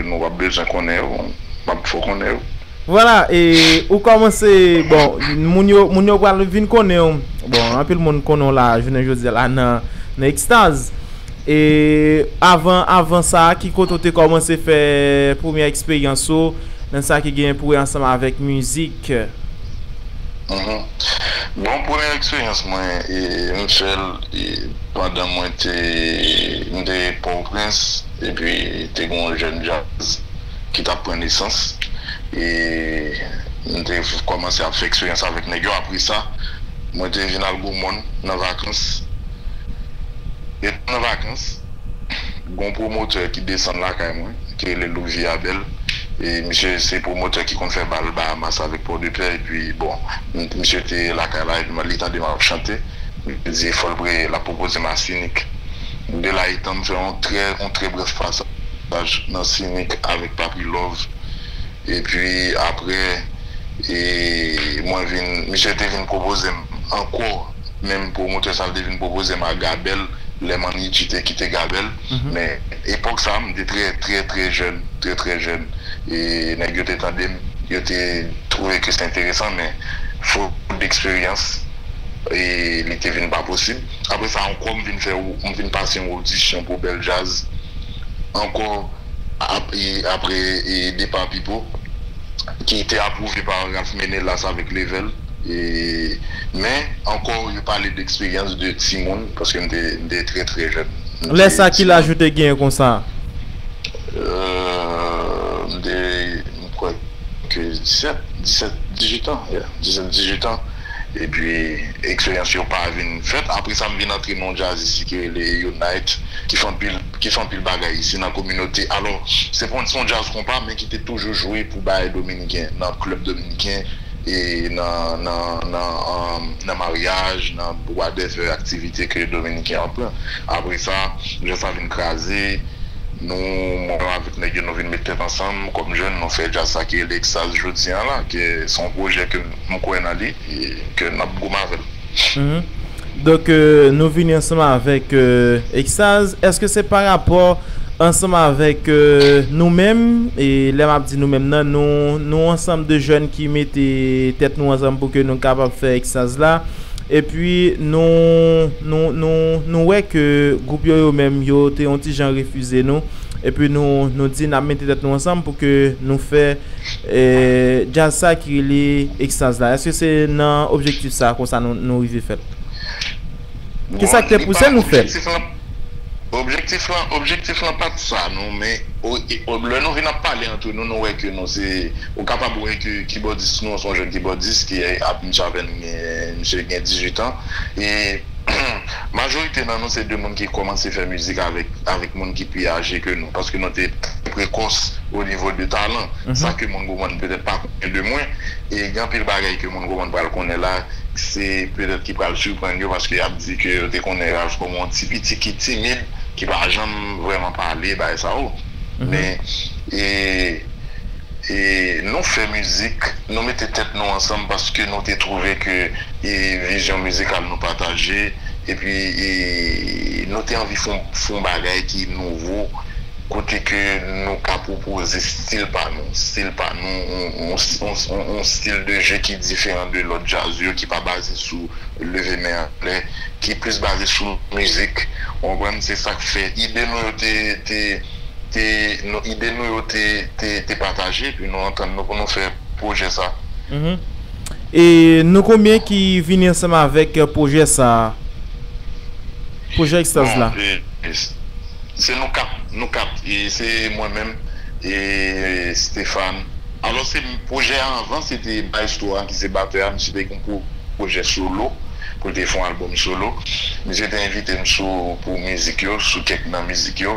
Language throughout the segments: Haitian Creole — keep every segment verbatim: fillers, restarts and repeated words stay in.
nou p ap bezwen konnen yo, m ap fè w konnen yo. Vwala, e ou kòmanse, bon, moun yo, moun yo pral vin konnen w. Bon, anpil moun konnen w la, jounen jodi a la nan, nan Ekstaz. E avan, avan sa, ki kote w te kòmanse fè premyè eksperyans ou nan sa ki gen pou wè ansanm avèk mizik? Mhm. Bon, premyè eksperyans mwen, e, m fè l, e, pandan mwen te, m te Pòtoprens, epi te gen yon jèn djaz ki t ap pran nesans. E m te kòmanse ap fè eksperyans avèk nèg yo. Apre sa, mwen te vin al Gwomòn nan vakans. E nan vakans, gen yon pwomotè ki desann lakay mwen, ki rele Louvi Abel. E misye se pwomotè ki konn fè bal Bahamas avèk Pòdepè. Epi, bon, m- misye te lakay la, epi li tande m ap chante. Li di, fò l pre-, l ap pwopoze m Asinik. De la etan, m fè yon trè, yon trè brèf pasaj nan Sinik avèk Papi Love. Epi apre, e, mwen vin, misye te vin pwopoze m ankò, menm pwomotè sa a te vin pwopoze m a Gabèl, lè Mannichi te kite Gabèl. Mhm. Men epòk sa a, m te trè, trè, trè jèn, trè, trè jèn. E nèg yo te tande m, yo te twouve ke se enteresan, men fot deksperyans, e li te vin pa posib. Apre sa ankò, m vin fè, m vin pase yon odisyon pou Bèl Djaz. Ankò, ap-, e apre, e depa Pipo, ki te apwouve pa Ralph Menelas avèk Level. E, men, ankò, yo pale de eksperyans de timoun, paske m te, m te trè, trè jèn. M Lè te sa, ki laj timoun. Ou te genyen konsa? Euh, m te, m kwè ke disèt, disèt, dizuit an, yeah, disèt, dizuit an. Epi, eksperyans yo pa vin fèt. Apre sa, m vin antre nan yon djaz isi ki rele Unite, ki fè anpil, ki fè anpil bagay isi nan kominote. Alò, se pa, se yon djaz konpa, men ki te toujou jwe pou bagay dominiken, nan klèb dominiken, e nan, nan, nan, um, nan maryaj, nan whatever aktivite ke dominiken ap pran. Apre sa, djaz sa vin kraze, nou, mwen avèk nèg yo, nou vin met tèt ansanm kòm jèn, nou fè djaz sa ki rele Ekstaz jodi a la, ke se yon pwojè ke m kwè nan li, e ke n ap goumen avè l. Mhm. Donk, euh, nou vini ansanm avèk, euh, Ekstaz. Èske se pa rapò ansanm avèk, euh, nou menm? E lè m ap di nou menm nan, nou, nou ansanm de jèn ki mete tèt nou ansanm pou ke nou kapab fè Ekstaz la. Epi nou, nou, nou, nou wè ke gwoup yo, yo menm, yo te yon ti jan refize nou. Epi nou, nou di n ap mete tèt nou ansanm pou ke nou fè, eh, djaz sa ki rele Ekstaz la. Èske se nan objektif sa konsa nou, nou rive fè l? Kisa ki te pouse nou fè l? Objektif lan, objektif lan, objektif lan pa t sa, non, men o, e, o, lè nou vin ap pale antre nou, nou wè ke nou se, ou kapab wè ke kibòdis nou, se yon jèn kibòdis ki ap, misye avèn gen, misye gen dizuit an. E majorite nan nou se de moun ki kòmanse fè mizik avèk, avèk moun ki pi aje ke nou, paske nou te trè prekòs o nivo de talan. Mhm. Sa ke moun Gwomòn petèt pa konnen de mwen, e gen anpil bagay ke moun Gwomòn pral konnen la, se petèt ki pral siprann yo, paske y ap di ke yo te konnen Ralph kòm yon ti piti ki timid, ki pa janm vrèman pale, bagay sa yo. Mhm. Men, e, e nou fè mizik, nou mete tèt nou ansanm paske nou te twouve ke, e, vizyon mizikal nou pataje, epi, e, nou te anvi fè yon, fè yon bagay ki nouvo, kote ke nou ka pwopoze stil pa nou, stil pa nou, yon, yon, yon, yon, yon stil de je ki diferan de lòt djaz yo, ki pa baze sou leve men anlè, ki plis baze sou mizik. Ou konprann? Se sa k fè ide nou yo te, te, te, nou, ide nou yo te, te, te pataje, epi nou antann nou pou nou fè pwojè sa. Mhm. E nou konbyen ki vini ansanm avèk, euh, pwojè sa? Pwojè Ekstaz la. Bon, e, e, se nou kat, nou kat. E se mwen menm, e Stéphane. Alò, se pwojè a anvan, se te Maestro a, ki se batè a, misye te gen pou pwojè solo, pou l te fè yon albòm solo. Misye te envite m sou, pou mizik yo, sou kèk nan mizik yo.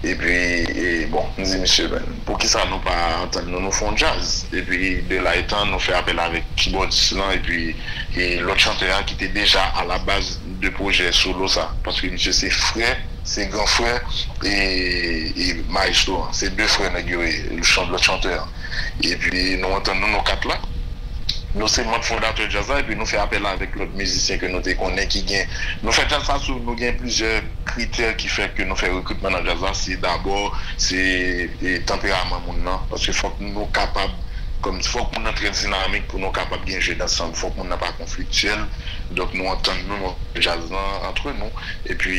Epi, e, bon, m di misye, "Ben, poukisa nou pa antann nou, nou fè yon djaz?" Epi, de la etan, nou fè apèl avèk kibòdis lan, epi, e lòt chantè a ki te deja a la baz de pwojè solo sa. Paske misye se frè, se gran frè, e, e Maestro an. Se de frè nèg yo ye, chan-, lòt chantè an. Epi, nou antann nou, nou kat la. Nou se manm fondatè djaz la, epi nou fè apèl avèk lòt mizisyen ke nou te konnen ki gen. Nou fè djaz la sou, nou gen plizyè kritè ki fè ke nou fè rekritman nan djaz la. Se dabò, se e, tanperaman moun nan. Paske fòk nou kapab, kòm fòk moun nan trè dinamik pou nou kapab gen jèd ansanm. Fòk moun nan pa konfliktyèl. Donk nou antann nou, nou fè djaz lan antre nou. Epi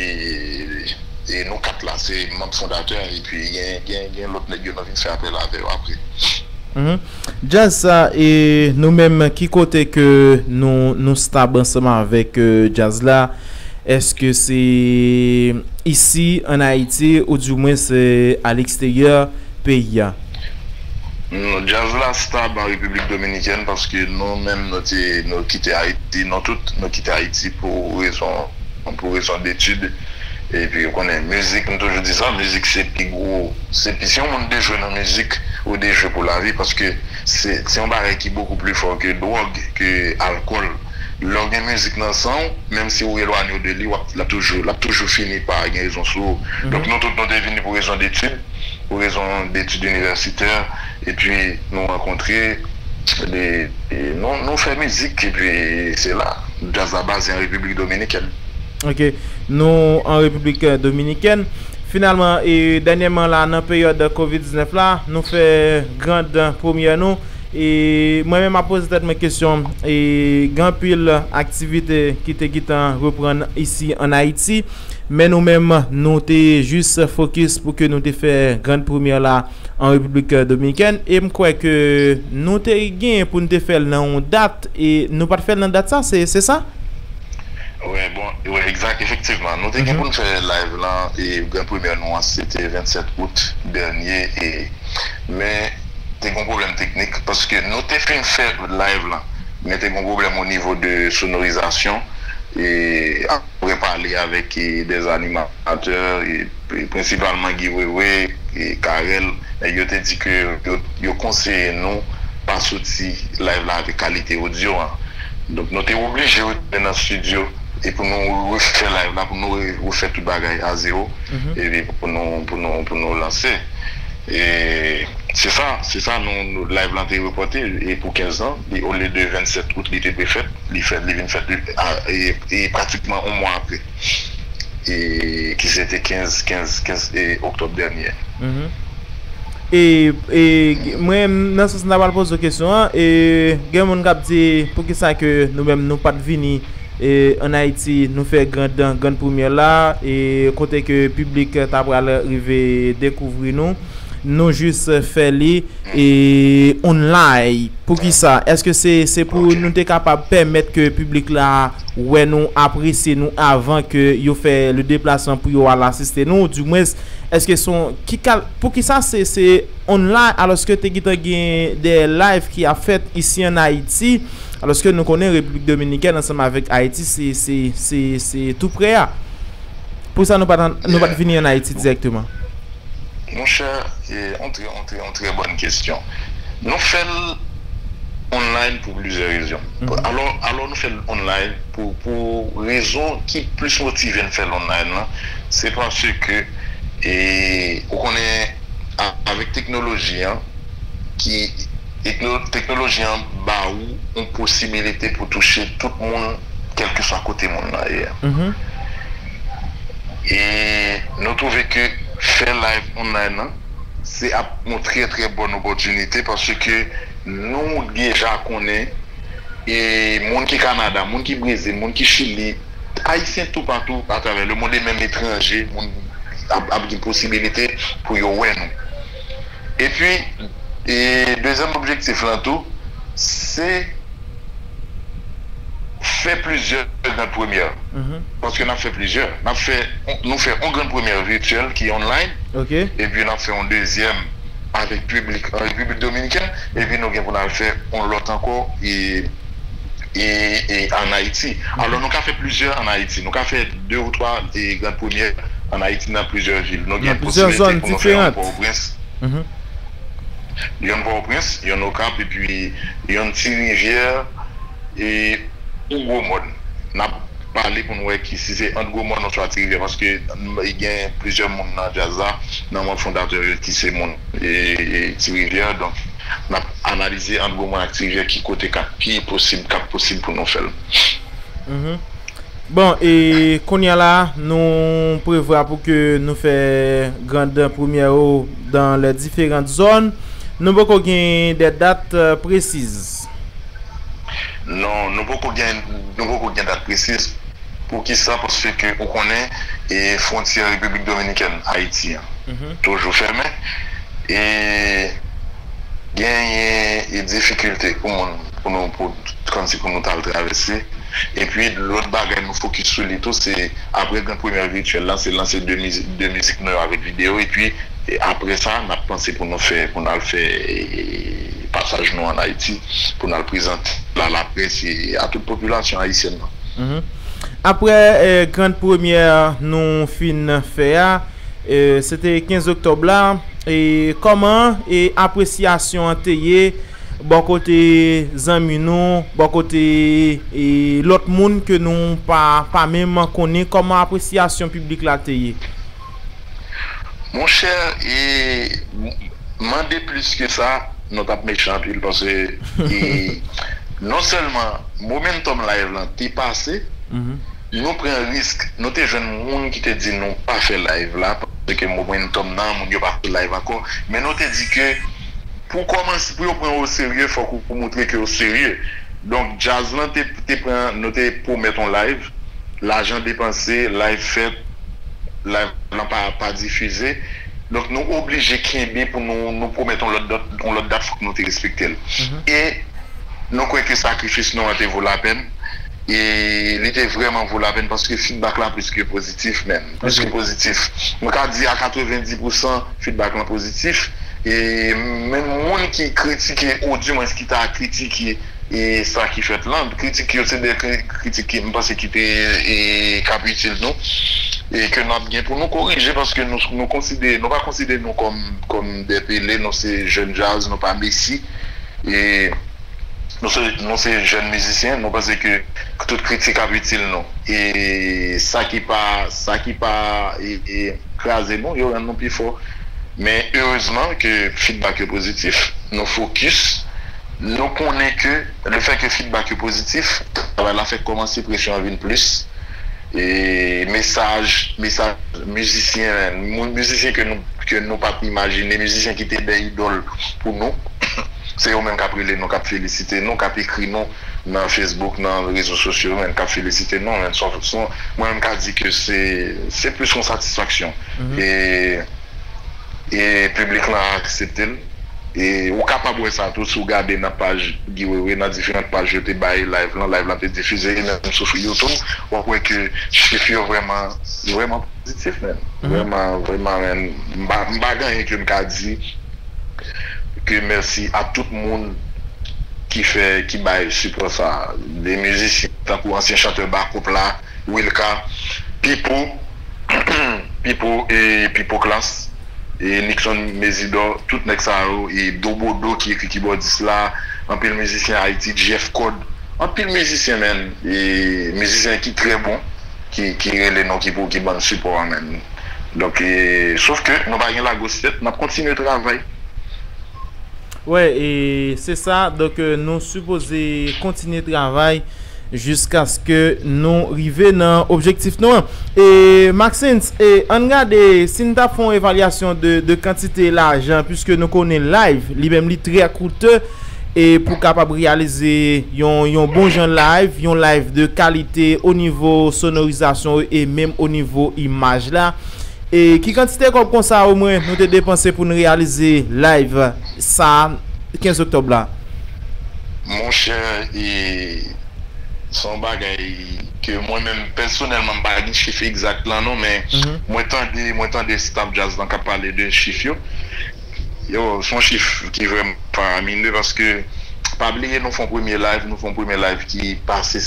e nou kat la, se manm fondatè, epi gen, gen, gen lòt nèg yo nou vin fè apèl avè yo apre. Mhm. Djaz sa, e nou menm, ki kote ke nou, nou stab ansanm avèk e, djaz la? Èske se isi ann Ayiti oudimwen se aleksteryè peyi a? Non, djaz la stab an Repiblik Dominikèn paske nou menm nou te, nou kite Ayiti, nou tout nou kite Ayiti pou rezon, pou rezon detid. Epi ou konnen mizik, m toujou di sa, mizik se pi gwo, se pi, si yon moun dejwe nan mizik, ou dejwe pou lavi, paske se, se yon bagay ki bokou pli fò ke dwòg, ke alkòl. Lè w gen mizik nan san w, menm si ou elwanye w de li, w ap, l ap toujou, l ap toujou fini pa gen rezon sou ou. Donk nou tout nou te vini pou rezon detid, pou rezon detid inivèsitè, epi nou rankontre, nou, nou fè mizik, epi se la, djaz la baze an Repiblik Dominikèn. Ok, nou an Repiblik Dominikèn. Finalman, e dènyèman la, nan peryòd kovid diznèf la, nou fè grand premyè nou. E mwen menm ap poze tèt mwen kesyon, e gen anpil aktivite ki te gentan reprann isi ann Ayiti, men nou menm nou te jis fokis pou ke nou te fè grand premyè la an Repiblik Dominikèn, e m kwè ke nou te gen pou nou te fè l nan yon dat, e nou pa t fè l nan dat sa, se, se sa? Wi, bon, wi, egzak, efektivman. Nou te gen pou n fè live lan, e gran premyè nou an, se te vennsèt out dènye, e, men te gen yon pwoblèm teknik, paske nou te fin fè live lan, men te gen yon pwoblèm o nivo de sonorizasyon, e apre pale avèk e, dè animatè, e, e prensipalman Guy Wewe, e Carel, nèg yo te di ke yo, yo konseye nou pa soti live la avèk kalite odyo an. Donk nou te oblije retounen nan estidyo e pou nou refè live la, pou nou re- refè tout bagay a zewo, epi pou nou, pou nou, pou nou lanse. E se sa, se sa, nou, nou live lan te repòte e pou kenz an, li olye de vennsèt out li te dwe fèt, li fèt, li vin fèt e, e pratikman yon mwa apre. E ki se te kenz, kenz, kenz e oktòb dènye. E, e mwen, nan sans m ta pral poze w kesyon an, e gen moun k ap di poukisa ke nou menm nou pa t vini e ann Ayiti, nou fè grand, grand premyè la, e kote ke piblik ta pral rive dekouvri nou, nou jis fè li e online. Poukisa? Èske se, se pou nou te kapab pèmèt ke piblik la wè nou, apresye nou avan ke yo fè le deplasman pou yo al asiste nou, oudimwens, èske se yon, ki kal, poukisa se, se online, alòske te gentan gen de live ki ap fèt isi ann Ayiti, alòske nou konnen Repiblik Dominikèn ansanm avèk Ayiti se, se, se, se tou prè a. Poukisa nou pa t, nou pa t vini ann Ayiti dirèkteman? Monchè, e, yon trè, yon trè, yon trè bòn kesyon. Nou fè l online pou plizyè rezon. Alò, alò nou fè l online pou, pou rezon ki plis motive n fè l online lan, se paske, e, ou konnen, a- avèk teknoloji an, ki, tekno- teknoloji an ba ou yon posibilite pou touche tout moun, kèlkeswa kote moun nan ye a. E nou twouve ke fè live online lan, se ap yon trè, trè bòn opòtinite, paske nou deja konnen, e moun ki Kanada, moun ki Brezil, moun ki Chili, Ayisyen toupatou atravè lemonn e menm etranje, moun ap, ap gen posibilite pou yo wè nou. Epi, e dezyèm objektif lan tou, se fè plizyè grand premyè. Paske n ap fè plizyè. N ap fè, nou fè yon grand premyè vityèl ki online, epi n ap fè yon dezyèm avèk piblik an Repiblik Dominikèn, epi nou gen pou n al fè yon lòt ankò, e, e, e ann Ayiti. Alò, nou ka fè plizyè ann Ayiti. Nou ka fè de ou twa e, grand premyè ann Ayiti nan plizyè vil. Nou gen posibilite pou nou fè yon Pòtoprens. Yonn Pòtoprens, yonn Okap, epi yonn Ti Rivyè, e ou Gwo Mòn. N ap pale pou n wè ki, si se ant Gwo Mòn oswa Ti Rivyè, paske gen plizyè moun nan djaz la, nan manm fondatè yo ki se moun e, e Ti Rivyè, donk n ap analize ant gwo mwen ak ti rivyè ki kote k ap pi posib, k ap posib pou nou fè l. Mhm. Bon, e kounye a la, nou prevwa pou ke nou fè grand première yo dans les différentes zones. Nou poko gen de dat, euh, précises. Non, nou poko gen, nou poko gen dat presiz. Poukisa? Paske ou konnen, e, fwontyè Repiblik Dominikèn, Ayiti an, mhm, toujou fèmen. E genyen, e, difikilte pou moun, pou nou, pou, kòmsi pou nou t al travèse. Epi, lòt bagay nou fokis sou li tou, se apre gran premyè vityèl la, se lanse de mizik, de mizik nou yo avèk videyo. Epi, e, apre sa, n ap panse pou nou fè, pou n al fè, e, pasaj nou ann Ayiti, pou n al prezante l a laprès e a tout popilasyon ayisyèn nan. Mhm. Apre, e, grand première nou fin fè a, e, se te kenz oktòb la, e kòman, e, apresyasyon an te ye bò kote zanmi nou, bò kote, e, lòt moun ke nou pa, pa menm konnen, kòman apresyasyon piblik la te ye? Monchè, e, m-, mande plis ke sa, nou t ap mechan anpil, paske, e, non sèlman momentum live lan te pase, mhm, nou pran risk, nou te jwenn moun ki te di nou pa fè live la, paske momentum nan, moun yo pa fè live ankò, men nou te di ke pou kòmanse, pou yo pran w oserye, fòk ou, ou montre ke w serye. Donk, djaz lan te, te pran, nou te pwomèt yon live, lajan depanse, live fèt, live lan pa, pa difize. Donk, nou oblije kenbe pou nou, nou pwomèt yon lòt dat, yon lòt dat, fòk nou te respekte l. Mhm. E nou kwè ke sakrifis nou an te vo lapèn. E li te vrèman vo lapèn paske feedback la plis ke pozitif, menm. Plis ke, ok, pozitif. Mwen ka di a katrevenndis pousan feedback lan pozitif. E menm moun ki kritike, odimwens ki ta kritike, e sa ki fèt lan, kritik yo se de kri-, kritik ki m panse ki te, e k ap itil nou, e ke n ap gen pou nou korije, paske nou, nou konsidere, nou pa konsidere nou kòm, kòm de Pele, nou se jèn djaz, nou pa Messi. E nou se, nou se jèn mizisyen, nou panse ke tout kritik ap itil nou. E sa ki pa, sa ki pa, e, e, kraze nou, yo rann nou pi fò. Men erezman ke feedback yo pozitif, nou fokis, nou konnen ke lefètke feedback yo pozitif, travay la fèk kòmanse, presyon an vin plis. E mesaj, mesaj mizisyen, moun mizisyen ke nou, ke nou pa t imajine, mizisyen ki te de idòl pou nou, se yo menm k ap rele nou, k ap felisite nou, k ap ekri nou nan Facebook, nan rezo sosyo yo, menm k ap felisite nou, menm son, son, mwen menm ka di ke se, se plis yon satisfaksyon. Mhm. E, e piblik lan aksepte l. E ou kapab wè sa tou si w gade nan paj Guy Wewe, nan diferan paj yo te bay live lan, live lan te difize, e menm sou YouTube, w ap wè ke chif yo vrèman, vrèman pozitif, menm. Mhm. Vrèman, vrèman, menm. M pa, m pa gen anyen ke m ka di ke mèsi a tout moun ki fè, ki bay sipò sa a. De mizisyen, tankou ansyen chantè Bakoup la, Wilka, Pipo, Pipo e Pipo Klass, e Nixon Mezidor, tout nèg sa yo, e Dobodo ki ekri kibòdis la, anpil mizisyen Ayiti, Jeff Code, anpil mizisyen, menm, e mizisyen ki trè bon, ki, ki rele nou, ki pou, ki ban n sipò a, menm. Donk, e, sof ke nou pa gen lagos tèt, n ap kontinye travay. Wè, e se sa, donk, e, nou sipoze kontinye travay jiskaske nou rive nan objektif nou an. E, Maxence, e, ann gade, si n ta fè yon evalyasyon de, de kantite lajan, piske nou konnen live, li menm li trè koute, e pou kapab reyalize yon, yon bon jan live, yon live de kalite o nivo sonorizasyon e menm o nivo imaj la. E ki kantite kòb konsa omwen nou te depanse pou n reyalize live sa kenz oktòb la? Monchè, e, se yon bagay ke mwen menm pèsonèlman m pa gen chif egzak lan non, men, mhm, mwen tande, mwen tande staff djaz lan k ap pale de chif yo. Yo, se yon chif ki vrèman faramineux paske pa bliye nou fè yon premye live, nou fè yon premye live ki pase,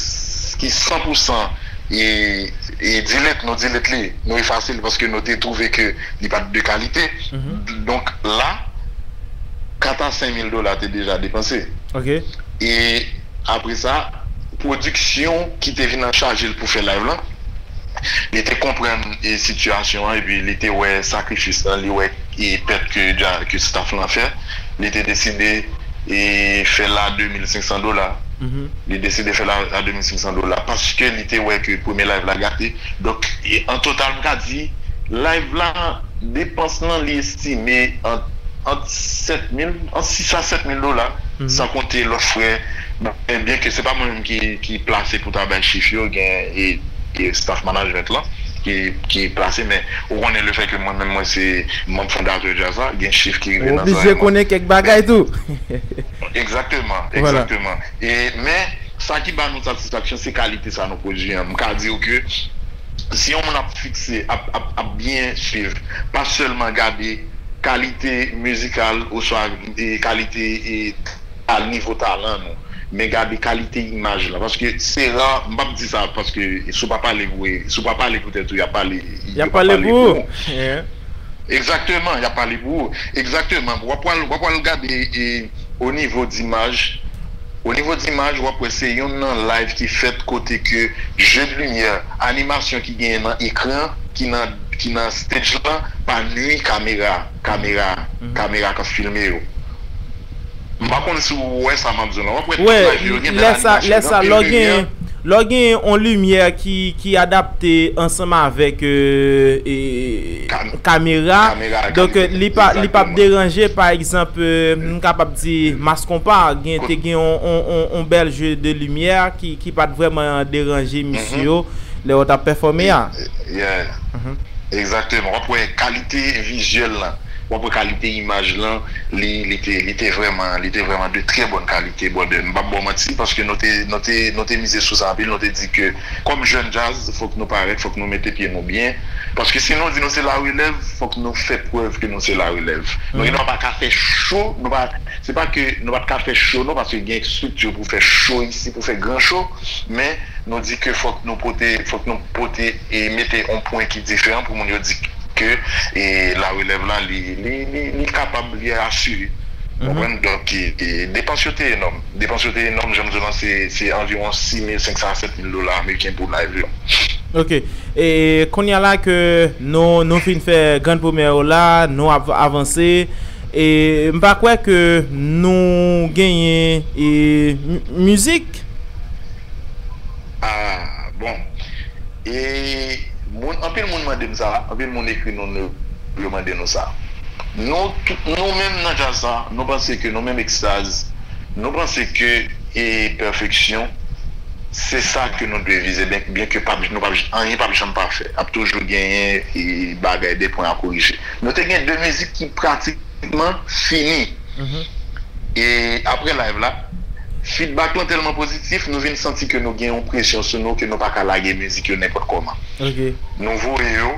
ki san pou san e, e delete, nou delete li, nou efase li paske nou te twouve ke li pa t de kalite. Mhm. Donk la, kat a senk mil dola te deja depanse. Ok. E apre sa, pwodiksyon ki te vin an chaje l pou fè live lan, li te konprann, e, sitiyasyon an, epi li te wè sakrifis lan, li wè, e, pèt ke dja-, ke staff lan fè. li te deside e fè l a de mil senk san dola. Li deside fè l a, a de mil senk san dola paske li te wè ke premye live la gate. Donk, e, an total, m ka di, live la, depans lan, li estime ant, ant sèt mil, ant sis a sèt mil dola, san konte lòt frè. Bon, e byen ke se pa mwen menm ki, ki plase pou ta bay chif yo, gen, e, e staff management lan ki, ki plase, men ou konnen le fè ke mwen menm mwen se manm fondatè djaz la, gen chif ki rive nan zòrèy mwen. Ou oblije konnen kèk bagay tou. Egzakteman, egzakteman. E, men, sa ki ba nou satisfaksyon, se kalite sa nou pwodui an. M ka di w ke si yon moun ap fikse, ap, ap, ap byen swiv, pa sèlman gade kalite mizikal oswa, e, kalite, e, a nivo talan nou, men gade kalite imaj la. Paske se ra, m p ap di sa, paske si w pa pale pou, si w pa pale pou tèt ou, y ap pale, y ap pale pou ou. Egzakteman, y ap pale pou ou. Egzakteman. W ap pral, w ap pral gade, e, o nivo d imaj. O nivo d imaj, w ap wè se youn nan live ki fèt kote ke je de limyè, animasyon ki genyen nan ekran, ki nan, ki nan stage lan, pa nwi kamera, kamera, kamera k ap filme yo. M pa konn si w wè sa m ap di w lan. W ap wè tout live yo gen bèl animasyon, gen anpil limyè. Lè w gen yon limyè ki, ki adapte ansanm avèk, e, e, kamera, donk, li pa, li p ap deranje, pa egzanp, e, m kapab di Mass Konpa, gen, te gen yon, yon, yon, yon bèl je de limyè ki, ki pa t vrèman deranje misye yo lè yo t ap pèfòme a. Egzakteman. W ap wè kalite vizyèl lan, w ap wè kalite imaj lan, li, li te, li te vrèman, li te vrèman de trè bòn kalite, brother. M p ap ba w manti, paske nou te, nou te, nou te mize sou sa anpil, nou te di ke, kòm jèn djaz, fòk nou parèt, fòk nou mete pye nou byen. Paske si nou di nou se larelèv, fòk nou fè prèv ke nou se larelèv. Nou, nou pa ka fè cho, nou pa, se pa ke nou pa t ka fè cho, non, paske gen estrikti pou fè cho isi, pou fè gran cho, men nou di ke fòk nou pote, fòk nou pote e mete yon pwen ki diferan pou moun yo di ke, e, larelèv la, li, li, li, li kapab, li asire. Ou konprann? Donk, e, e, depans yo te enòm. Depans yo te enòm, jan m di w lan, se, se anviwon sis mil senk san a sèt mil dola ameriken pou live yo. Ok. E kounye a la ke nou, nou fin fè grann premyè yo la, nou ap avanse. E m pa kwè ke nou genyen, e, m-, mizik. Ah, bon. E moun, anpil moun mande m sa, anpil moun ekri nou, nou, yo mande nou sa. Nou, tout, nou menm nan djaz sa, nou panse ke nou menm Ekstaz, nou panse ke, e, pèfeksyon, se sa ke nou dwe vize, byen, byen ke p ap, nou p ap, anyen p ap janm pafè. Ap toujou genyen, e, bagay, de pwen a korije. Nou te gen de mizik ki pratikman fini. E apre live la, feedback lan tèlman pozitif, nou vin santi ke nou gen yon presyon sou nou ke nou pa ka lage mizik yo nenpòt kòman. Nou voye yo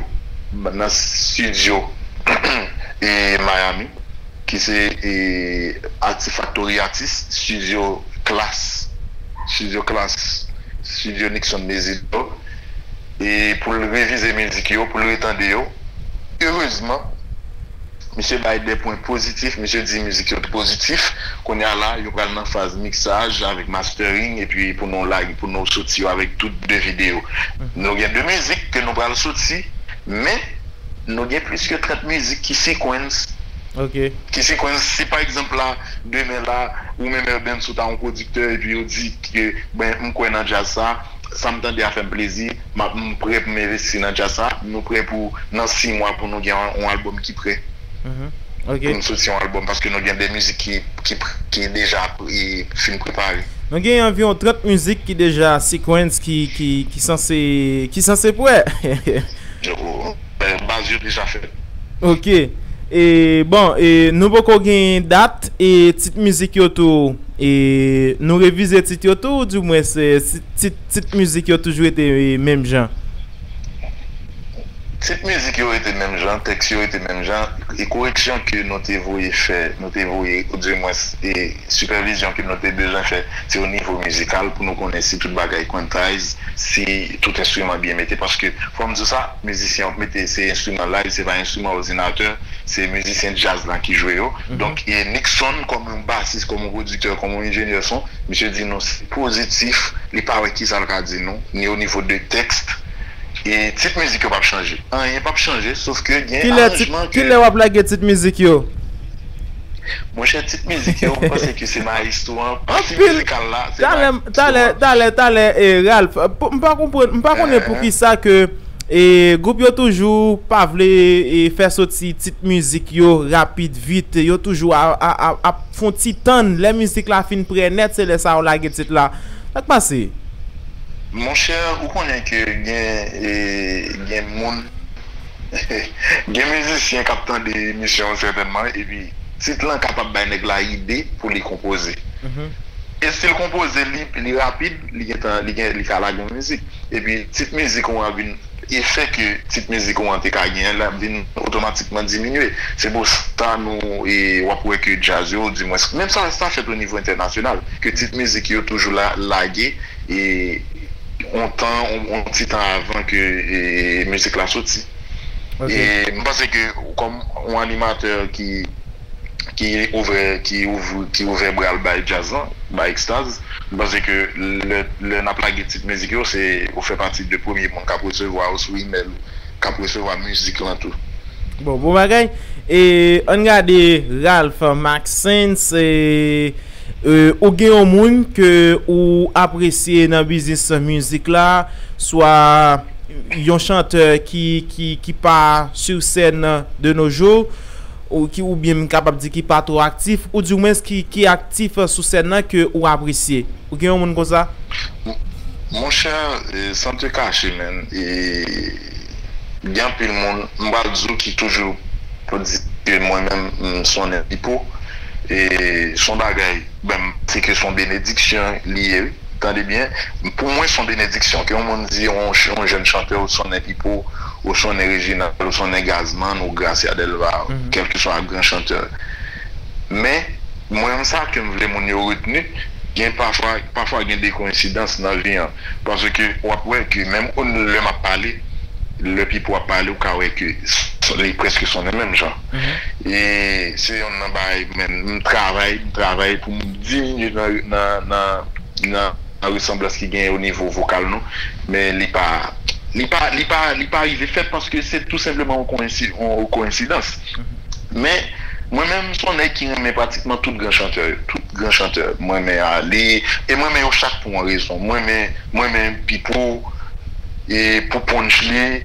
nan studio e Miami, ki se, e, Artifactory Artist, studio Class, studio Class, studio Nixon Mezidor, e pou l revize mizik yo, pou l retande yo. Erezman, misye bay de pwen pozitif, misye di mizik yo t pozitif. Kounye a la, yo pral nan faz miksaj avèk mastering, epi pou nou lage, pou nou soti yo avèk tout de videyo. Nou gen de mizik ke nou pral soti, men nou gen plis ke trant mizik ki sequence. Ki sequence, si pa egzanp la, demen la, ou menm Urbanz ou ta yon pwodiktè, epi yo di ke, ben, m kwè nan djaz sa, sa m tande a fè m plezi, m ap, m prè pou m envesti nan djaz sa, nou prè pou, nan sis mwa, pou nou gen yon, yon albòm ki prè. Pou n soti yon albòm, paske nou gen de mizik ki, ki, ki deja, e, fin prepare. Nou gen anviwon trant mizik ki deja sequence ki, ki, ki sanse, ki sanse prè. Baz yo deja fèt. Ok. E, bon, e, nou poko gen dat e tit mizik yo tou. E, nou revize tit yo tou, oudimwens, e, tit, tit mizik yo toujou rete, e, menm jan? Tit mizik yo rete menm jan, tèks yo rete menm jan. E koreksyon ke nou te voye fè, nou te voye, oudimwens, e, sipèvizyon ke nou te bezwen fè, se o nivo mizikal pou nou konnen si tout bagay quantize, si tout enstriman byen mete. Paske, fò m di w sa, mizisyen yo mete se enstriman live, se pa enstriman òdinatè, se mizisyen djaz la ki jwe yo. Donk, e Nixon, kòm yon basis, kòm yon pwodiktè, kòm yon enjenyè son, misye di nou se pozitif, li pa wè kisa l ka di nou, ni o nivo de tèks. E tit mizik yo p ap chanje. Anyen p ap chanje, sof ke gen aranjman ke. Kilè w ap lage tit mizik yo? Monchè, tit mizik yo, m panse ke se mayestwo an, pati mizikal la, se mayestwo an. Talè, talè, talè, talè, e, Ralph, pou- m pa konprann, m pa konnen pou kisa ke, e, gwoup yo toujou pa vle, e, fè soti tit mizik yo rapid, vit, yo toujou a, a, a, ap fè yon ti tann, lè mizik la fin prè nèt, se lè sa yo lage tit la. Sa k pase? Monchè, ou konnen ke gen, e, gen moun, gen mizisyen k ap tande emisyon an sètènman, epi tit lan kapab bay nèg la ide pou li konpoze. E si l konpoze, li, li rapid, li gentan, li gen, li ka lage yon mizik. Epi tit mizik ou an vin, efè ke tit mizik ou an te ka genyen, l ap vin otomatikman diminye. Se pou sa nou, e, w ap wè ke djaz yo, dimwens, menm sa, sa fèt o nivo entènasyonal, ke tit mizik yo toujou la, lage, e, on tan, on, on ti tan avan ke, e, mizik la soti. E m panse ke kòm yon animatè ki, ki ouvè, ki ouvri, ki ouvè bra l bay djaz lan, bay ekstaz, m panse ke lè, lè n ap lage tit mizik yo, se ou fè pati de premye moun k ap resevwa yo sou imèl ou, k ap resevwa mizik lan tou. Bon, bon bagay. E ann gade Ralph Maxence, e, e, ou gen yon moun ke ou apresye nan biznis mizik la, swa yon chantè ki, ki, ki pa sur scène de nos jours, ou ki, oubyen m kapab di ki pa twò aktif, ou dimwens ki, ki aktif sou sèn nan ke ou apresye? Ou gen yon moun konsa? Monchè, e, san te kache, menn, e, gen anpil moun, m pral di w ki toujou pou di ke mwen menm, m, Sonnen Pipo, e, se yon bagay, ben, se ke se yon benediksyon li ye, wi. Tande byen, pou mwen, se yon benediksyon. Ke yon moun di, yon, yon jèn chantè, ou Sonnen Pipo, ou Sonnen Reginald, ou Sonnen Gazman, ou Gracia Delva, kèlkeswa gran chantè. Men, mwen menm sa ke m vle moun yo retni, gen pafwa, pafwa gen de koyensidans nan vi an. Paske w ap wè ke menm lè m ap pale, lè Pipo ap pale, ou ka wè ke s- li prèske sonnen menm jan. E se yonn nan bagay, men m travay, m travay pou m diminye nan, nan, nan, nan resanblans ki genyen o nivo vokal nou, men li pa, li pa, li pa, li pa rive fèt paske se tou senpleman yon koyensi- yon koyensidans. Men, mwen menm, m se yon nèg ki renmen pratikman tout gran chantè yo. Tout gran chantè. Mwen renmen Ali, e mwen renmen yo chak pou yon rezon. Mwen renmen, mwen renmen Pipo, e pou punch li,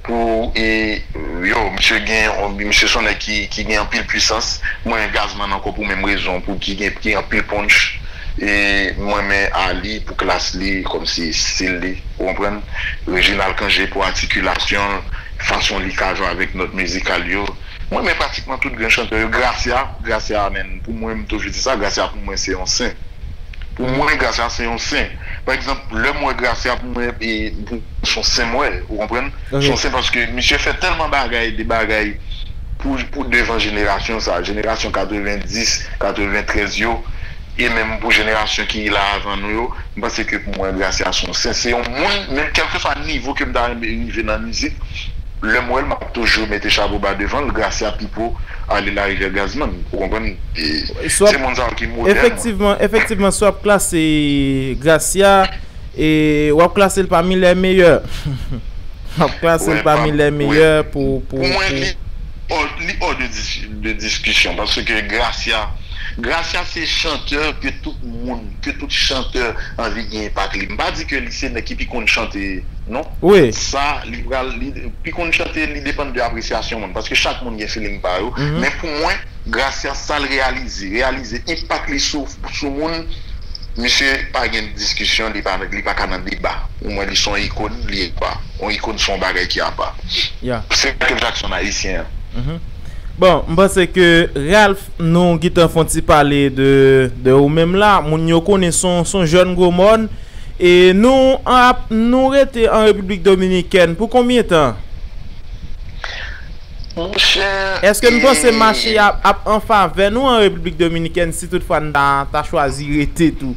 pou, e, yo, misye gen, misye se yon nèg ki, ki gen anpil pwisans. Mwen renmen Gazman ankò pou menm rezon, pou ki gen, ki anpil punch. E mwen renmen Ali pou klas li, kòmsi stil li, ou konprann? Reginald Cangé pou atikilasyon l, fason li ka jwe avèk nòt mizikal yo. Mwen renmen pratikman tout gran chantè yo. Gracia, Gracia, menn, pou mwen, m toujou di sa, Gracia pou mwen se yon sen. Pou mwen, Gracia se yon sen. Pa egzanp, lè m wè Gracia, pou mwen, e, pou, se yon sen m wè, ou konprann? Se yon sen paske misye fè tèlman bagay, de bagay pou, pou devan jenerasyon sa, jenerasyon katrevenndis, katreventrèz yo, e menm pou jenerasyon ki la avan nou yo, m panse ke pou mwen, Gracia se yon sen. Se yon moun, menm kèlkeswa nivo ke m ta renmen rive nan mizik, lè m wè l, m ap toujou mete chapo ba devan l, Gracia, Pipo, Ale Larivyè, Gazman, ou konprann? E se moun sa yo ki modèl mwen. Efektivman, efektivman, si w ap klase Gracia, e w ap klase l pami lè meyè. W ap klase l pami lè meyè pou, pou, pou mwen, li hors, li hors de dis- de diskisyon, paske Gracia, Gracia se chantè ke tout moun, ke tout chantè anvi gen enpak li. M pa di ke li se nèg ki pi konn chante, non. Sa, li pral, li pi konn chante, li depann de apresyasyon moun, paske chak moun gen feeling pa yo. Men pou mwen, Gracia, sa l reyalize, reyalize enpak li sou, sou moun, misye pa gen diskisyon, li pa, li pa ka nan deba. Pou mwen, li se yon ikòn, li apa. Yon ikòn se yon bagay ki apa. Se Michael Jackson ayisyen an. Bon, m panse ke Ralph, nou gentan fè yon ti pale de, de ou menm la. Moun yo konnen se yon, se yon jèn gwo mòn. E nou ap, nou rete an Repiblik Dominikèn pou konbyen tan? Monchè, èske n panse mache a ap an favè nou an Repiblik Dominikèn si toutfwa n ta, ta chwazi rete tou?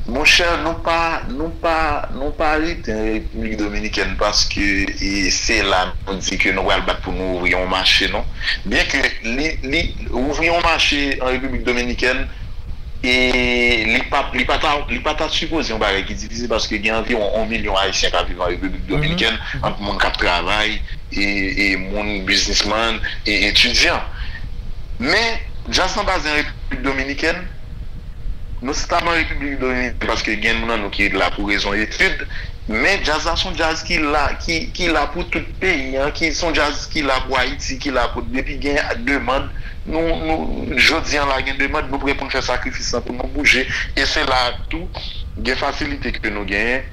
Monchè, nou pa, nou pa, nou pa rete an Repiblik Dominikèn paske, e, se la nou di ke nou pral bat pou nou ouvri yon mache, non. Byenke li, li, ouvri yon mache an Repiblik Dominikèn, e li pa, li pa ta, li pa ta sipoze yon bagay ki difisil paske gen anviwon yon milyon Ayisyen k ap viv an Repiblik Dominikèn, ant moun k ap travay, e, e moun biznismann, e etidyan. Men, Djaz lan baze an Repiblik Dominikèn. Nou stab an Repiblik Dominikèn paske gen moun nan nou ki la pou rezon etid. Men djaz la se yon djaz ki la, ki, ki la pou tout peyi an, ki se yon djaz ki la pou Ayiti, ki la pou depi gen demann. Nou, nou, jodi an la gen demann, nou prè pou n fè sakrifis lan pou nou bouje. E se la tou, gen fasilite ke nou genyen.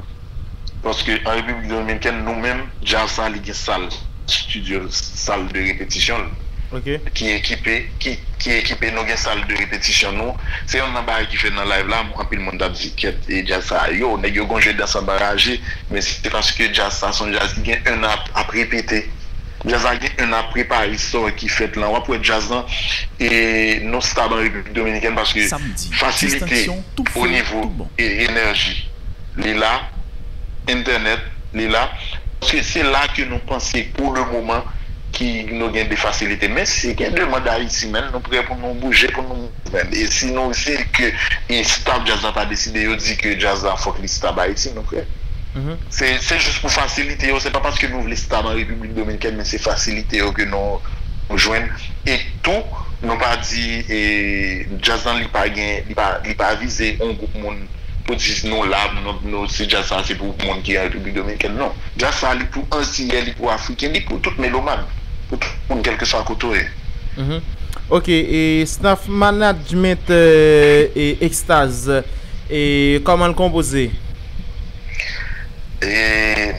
Paske an Repiblik Dominikèn, nou menm, djaz sa, li gen sal estidyo, sal de repetisyon l, Ok. ki ekipe, ki, ki ekipe, nou gen sal de repetisyon nou. Se youn nan bagay ki fè nan live la, anpil moun t ap di, kèt, e djaz sa, yo, nèg yo gon je dans anbaraje, men se paske djaz sa, se yon djaz ki gen un an ap, ap repete. Djaz la gen un an ap prepare istwa ki fèt lan. W ap wè djaz lan, e nou stab an Repiblik Dominikèn paske fasilite o nivo e, enèji, li la, entènèt, li la. Paske se la ke nou panse pou le moman ki nou gen de fasilite. Men si gen demann Ayiti, men nou prè pou nou bouje, pou nou mouvman. E si nou, si ke e stab djaz la ta deside, yo di ke djaz la fòk li stab Ayiti, nou prè. Se, se jis pou fasilite yo, se pa paske nou vle stab an Repiblik Dominikèn, men se fasilite yo ke nou, nou jwenn. E tou, nou pa di, e, djaz lan li pa gen, li pa, li pa vize yon gwoup moun pou di nou la, nou, nou, se djaz sa, se pou moun ki an Repiblik Dominikèn. Non. Djaz sa, li pou Antiyè, li pou Afriken, li pou tout meloman, pou tout moun, kèlkeswa kote w ye. Ok, e staff management e Extaz, e kòman l konpoze? E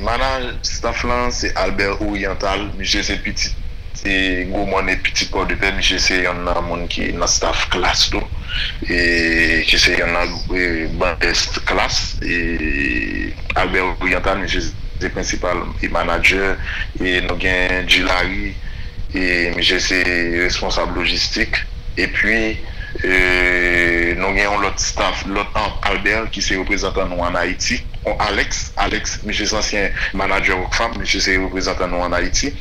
manaj staff lan se Albert Oriental, misye se pitit se gwo mòn e pitit Pòdepè, misye se yonn nan moun ki nan staff Klass tou, e ki se yonn nan e, bandè Klass, e Albert Oriental, misye se prensipal e manadjè, e nou gen Djilari, e misye se responsab lojistik, epi e, nou gen yon lòt staff, lòt an, Albert, ki se reprezantan nou ann Ayiti, yon Alex, Alex, misye se ansyen manadjè Rockfam, misye se reprezantan nou ann Ayiti.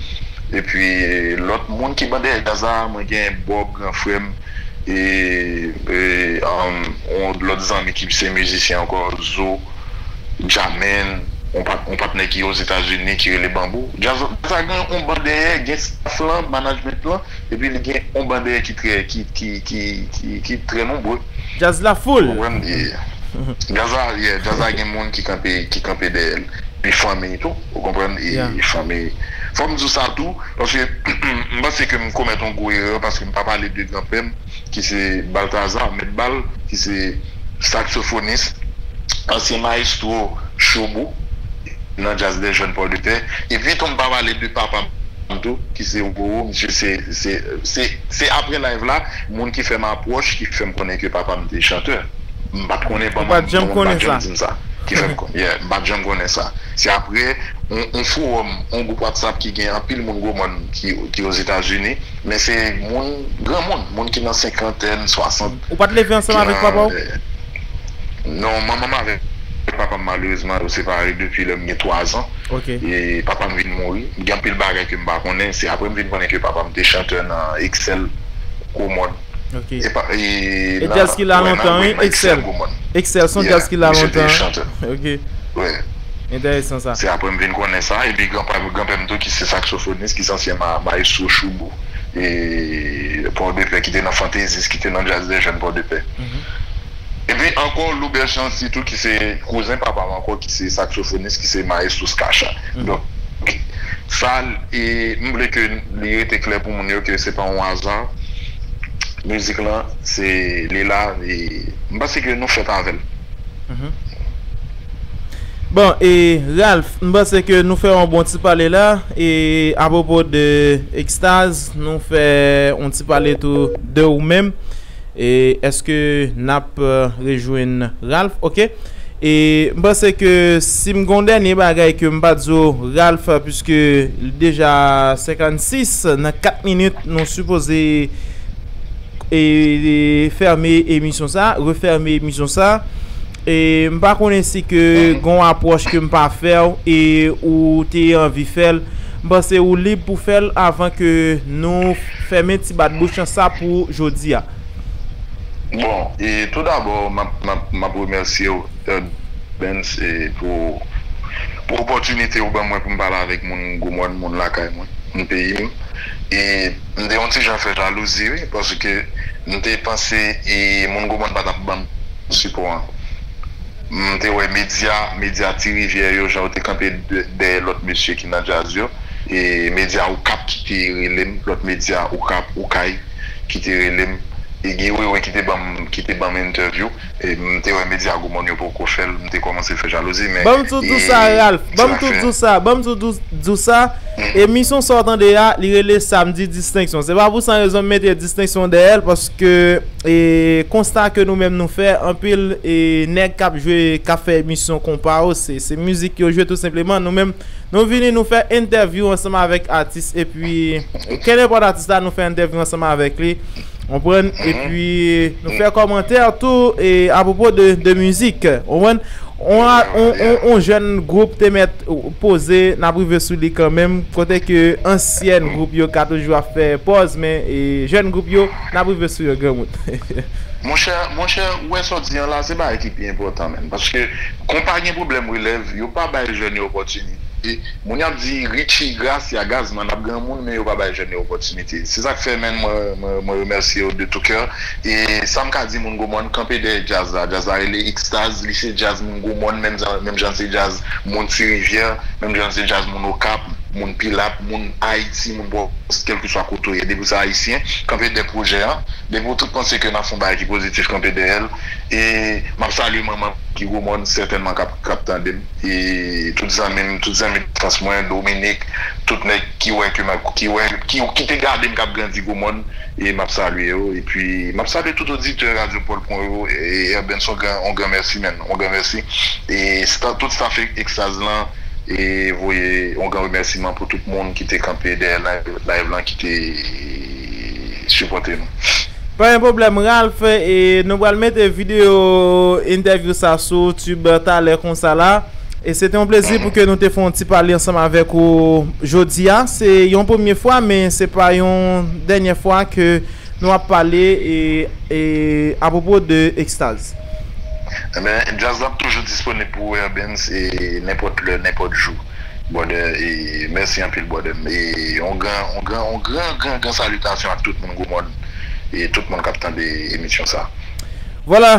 Epi, e, lòt moun ki ban dèyè djaz la, mwen gen Bob, gran frè m, e, e, um, yon lòt zanmi ki se mizisyen ankò, Zo, Jamèn, yon pat, yon patnè ki Ozetazini ki rele Bambou. Djaz, djaz la gen yon ban dèyè, gen staff lan, management lan, epi li gen yon ban dèyè ki trè, ki, ki, ki, ki, ki trè nonbre. Djaz la full. Ou konprann? E, djaz la, yeah, djaz la gen moun ki kanpe, ki kanpe dèyè l. Epi fanmi tou, ou konprann? E, Yeah. Fanmi. Fò m di w sa tou, paske m panse ke m komèt yon gwo erè, paske m pa pale de granpè m, ki se Balthazar, Mèt Bal, ki se saksofonis, ansyen mayestwo Showbou, nan djaz dè jèn Pòdepè. Epi tou, m pa pale de papa m tou, ki se Roro, misye se, se, se, se apre live la, moun ki fè m apwòch, ki fè m konnen ke papa m te chantè. M pa t konnen, Ou pa t janm konnen sa. Di m sa. Ki fè m konnen, yeah, m pa t janm konnen sa. Se apre, yon, yon fowòm, yon gwoup WhatsApp ki gen anpil moun gwo mòn ki, ki Ozetazini, men se moun, granmoun, moun ki nan senkantèn, swasant. Ou pa t leve ansanm avèk papa w? Non, manman m avèk papa m, malerezman, yo separe depi lè m gen twa zan. Ok. E papa m vin mouri. Gen anpil bagay ke m pa konnen. Se apre m vin konnen ke papa m te chantè nan Excel, gwo mòn. Ok. E pa, e, E djaz ki la lontan, wi, Excel. Excel, se yon djaz ki la lontan. Chantè. Ok. Wi. Enteresan sa. Se apre m vin konnen sa. Epi granpa, granpè m tou ki se saksofonis, ki se ansyen ma, mayestwo Showbou. E Pòdepè, ki te nan Fantaisiste, ki te nan djaz dè jèn Pòdepè. Epi ankò, Loubert Chancy tou, ki se kouzen papa m ankò, ki se saksofonis, ki se mayestwo Skacha. Donk, sa, e, m vle ke li rete klè pou moun yo ke se pa yon aza. Mizik lan, se, li la, e m panse ke nou fèt avè l. Bon, e Ralph, m panse ke nou fè yon bon ti pale la, e apwopo de Extaz, nou fè yon ti pale tou de ou menm. E èske n ap, euh, rejwenn Ralph? Ok. E m panse ke si m gon dènye bagay ke m pa di w, Ralph, piske li deja senkannsis, nan kat minit, nou sipoze e, e fèmen emisyon sa, refèmen emisyon sa. E m pa konnen si ke gon apwòch ke m pa fè w e ou te anvi fè l. M panse ou lib pou fè l avan ke nou fèmen ti bat bouch an sa pou jodi a. Bon, e tou dabò, m ap, m ap, m ap remèsye w, euh, Bens, e pou, pou opòtinite ou ban mwen pou m pale avèk moun gwo mòn, moun lakay mwen, moun peyi m. E m te yon ti jan fè jalouzi, wi, paske M te panse e moun Gwomòn pa t ap ban m sipò an. M te wè medya, medya Ti Rivyè yo, jan yo te kanpe dèyè lòt mesye ki nan djaz yo. E medya Okap ki te rele m, lòt medya Okap, Okay, ki te rele m. E gen Wewe ki te ban m, ki te ban m entèvyou. E m te wè medya Gwomòn yo poko fè l, m te kòmanse fè jalouzi, men... Ban m tou di w sa, Ralph. Ban m tou di w sa. Ban m tou di w sa. Emisyon sa w tande a, li rele Samdi Distenksyon. Se pa pou san rezon m mete distenksyon dèyè l, paske e konsta ke nou menm nou fè, anpil e nèg k ap jwe, k ap fè emisyon konpa yo, se, se mizik yo jwe tou senpleman. Nou menm, nou vini, nou fè entèvyou ansanm avèk atis, epi kenenpòt atis la, nou fè entèvyou ansanm avèk li. Konprann? Epi nou fè kòmantè tou e apwopo de, de mizik. Konprann? On, on, on, on jèn gwoup te mèt poze, n ap rive sou li kanmenm, kote ke ansyèn gwoup yo ka toujou ap fè pòz, men e jèn gwoup yo, n ap rive sou yo, granmoun. Monchè, monchè, ou wè sa w di an la, se bagay ki pi enpòtan, menm. Paske, kon pa gen pwoblèm relèv, yo pa bay jèn yo opòtinite. Moun y ap di Richie, Gracia, Gazman ap granmoun, men yo pa bay jèn yo opòtinite. Se sa k fè, menm, mwen, mwen, mwen remèsye yo de tout kè. E sa m ka di moun Gwomòn, kanpe dèyè djaz la. Djaz la rele Extaz, li se djaz moun Gwomòn, menm jan, menm jan se djaz moun Ti Rivyè, menm jan se djaz moun Okap, moun Pilap, moun Ayiti, moun Pwovens, kèlkeswa kote w ye. Depi w se Ayisyen, kanpe dèyè pwojè an. Depi w tout panse ke n ap fè yon bagay ki pozitif, kanpe dèyè l. E m ap salye manman m ki Gwomòn, sètènman k ap, k ap tande m. E tout zanmi m, tout zanmi enfans mwen, Dominik, tout nèg ki wè ke m ap, ki wè, ki, ki te gade m k ap grandi Gwomòn, e m ap salye yo. Epi, m ap salye tout oditè Radyo Pòl Pwen yo, e Erben, yon gran, yon gran mèsi, menm, yon gran mèsi. E sta-, tout staff Extaz lan, e voye yon gran remèsiman pou tout moun ki te kanpe dèyè live, live lan, ki te sipòte nou. Pa gen pwoblèm, Ralph, e nou pral mete videyo entèvyou sa sou YouTube talè konsa la. E se te yon plezi pou ke nou te fè yon ti pale ansanm avèk ou jodi a. Se yon premye fwa, men se pa yon dènye fwa ke nou ap pale e, e apwopo de Extaz. Ebyen, djaz la ap toujou disponib pou ou, Erben, e nenpòt lè, nenpòt jou. Brother, e mèsi anpil, brother. E yon gran, yon gran, yon gran, gran, gran salitasyon ak tout moun Gwomòn e tout moun k ap tande emisyon sa. Vwala,